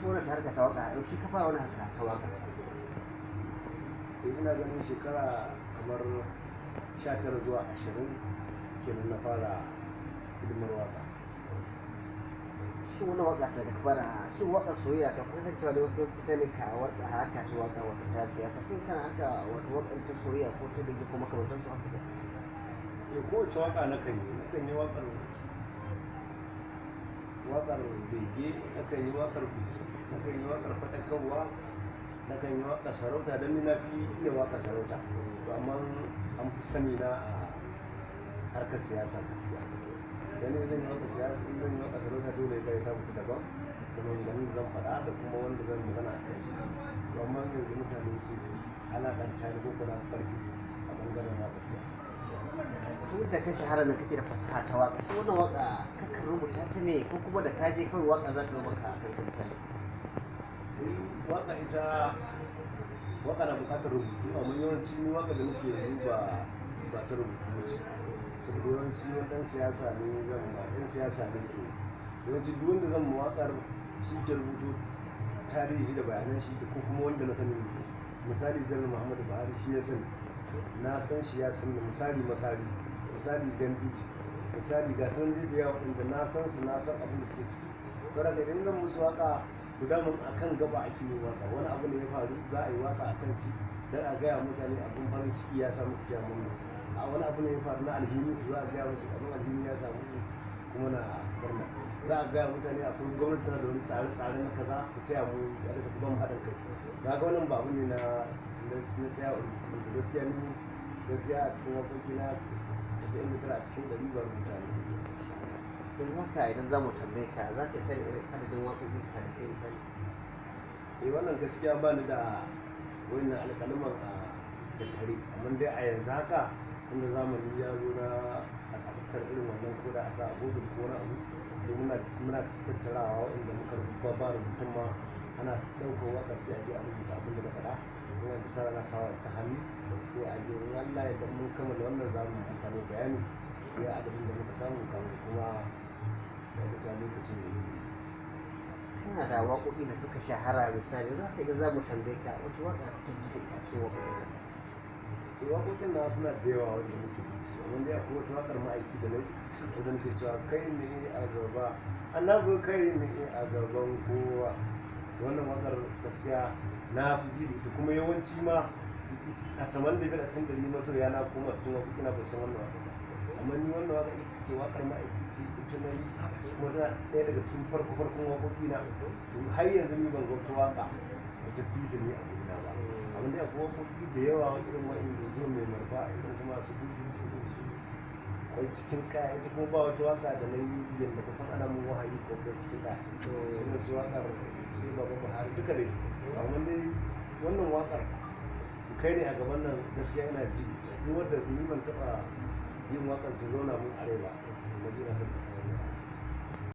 Wannan ta harka ta waka, yaushe ka fara wannan harka ta waka? Ina ganin shekara kamar 19 zuwa 20 kenan na fara hidimar waka. Shin wannan waka ta da ka fara, shin waƙar soyayya ka kasancewa da wasu sanin ka wata harka ta waka wata ta siyasa, shin kana haka wata waƙar ta soyayya ko ta bege ko makamantansu haka? Eh, kowace waka nakan yi waƙar waƙar bege, nakan yi waƙar biki, nakan yi waƙar faɗakarwa, nakan yi waƙar sarauta, don ni na fi iya waƙar sarauta. To amma an fi sani na a harkar siyasa gaskiya. Dan ni zan yi waƙar siyasa, in zan yi waƙar sarauta dole ya ta fita daban da maganganun da zan faɗa da kuma wanda zan magana a kan shi. To amma yanzu mutane sun fi alaƙanta ni ko kuma ƙarfi a ɓangaren waƙar siyasa. Tun da ka shahara nan kake da fasaha ta waka, shi wannan waka kakan rubuta ta ne ko kuma da ka je kawai waka za ta zo maka a kanka misali? Waka ita waka na buƙatar rubutu, amma yawanci ni waka da nake yanzu ba ta rubutu ba ce. Saboda yawanci wani ɗan siyasa ne zan ma, ɗan siyasa ne to yawanci duk wanda zan ma waƙar shi ke rubuto tarihi da bayanan shi da ko kuma wanda na sani. Misali Janar Muhammadu Buhari shi ya sani, na san shi ya san ni, misali Masari, misali Ganduje, misali ga sunan dai da yawa waɗanda na san su, na san abin da suke ciki. Saboda haka idan zan musu waƙa, to daman a kan gaba ake yin waƙa. Wani abu ne ya faru za a yi waƙa a kan shi don a gaya wa mutane abin farin ciki ya samu, ku taya murna. A wani abu ne ya faru na alhini, to za a gaya musu abin alhini ya samu su kuma na murna. Za a gaya wa mutane akwai gwamnati tana da wani tsare-tsare na kaza, ku taya mu, ya kace ku ba mu haɗin kai. Kaga wannan ba abu ne na tsaya rubutu. Gaskiya ni gaskiya a cikin waƙoƙi na 99 a cikin 100 ba rubuta nake yi. Yanzu haka idan za mu tambaye ka, za ka iya sanin irin adadin waƙoƙin ka da kai misali? Eh, wannan gaskiya ba ni da wannan alƙaluman a tattare, amma dai a yanzu haka tunda zamani ya zo na a tattara irin wannan ko da a sa a Google ko wani abu, to muna tattarawa waɗanda muka rubuta ba rubutun ma ana ɗaukar waƙar sai a je a rubuta abin da na faɗa. In an tattara ana kawo ta hannu sai a je in Allah ya yarda mun kammala wannan zamu mutane bayani iya adadin da muka samu kafin kuma daga lokacin da yi. Kana da waƙoƙi da suka shahara misali, yanzu haka idan za mu tambaye ka wace waƙa kake ji da ita a cikin waƙoƙin ka? Eh, waƙoƙin nawa suna da yawa wanda muke ji da su, amma dai akwai wata waƙar ma'aiki da na yi wadda nake cewa kai ne a gaba, annabi kai ne a gaban kowa. Wannan waƙar gaskiya na fi ji da ita, kuma yawanci ma a 85 a cikin 100 masoya na ko masu jin waƙoƙi na ba su san wannan waƙar ba. Amma ni wannan waƙar ita ce waƙar ma'aiki ce, ita na yi kuma tana ɗaya daga cikin farko farkon waƙoƙi na. To har yanzu ni ban ga wata waƙa da ta fi ta ni a gurina ba. Amma dai akwai waƙoƙi da yawa irin waɗanda zo mai marfa, irin su masu gudu, irin su kwai cikin kaya. Ita kuma ba wata waƙa da na yi yanda ka san ana mun wahayi ko kwai cikin kaya. Irin su waƙar sai Baba Buhari duka dai. Amma dai wannan waƙar kai ne a gaban nan gaskiya ina ji da ita. Duk wanda ni ban taɓa yin waƙar ta zauna mun a rai ba, na ji ina son ta.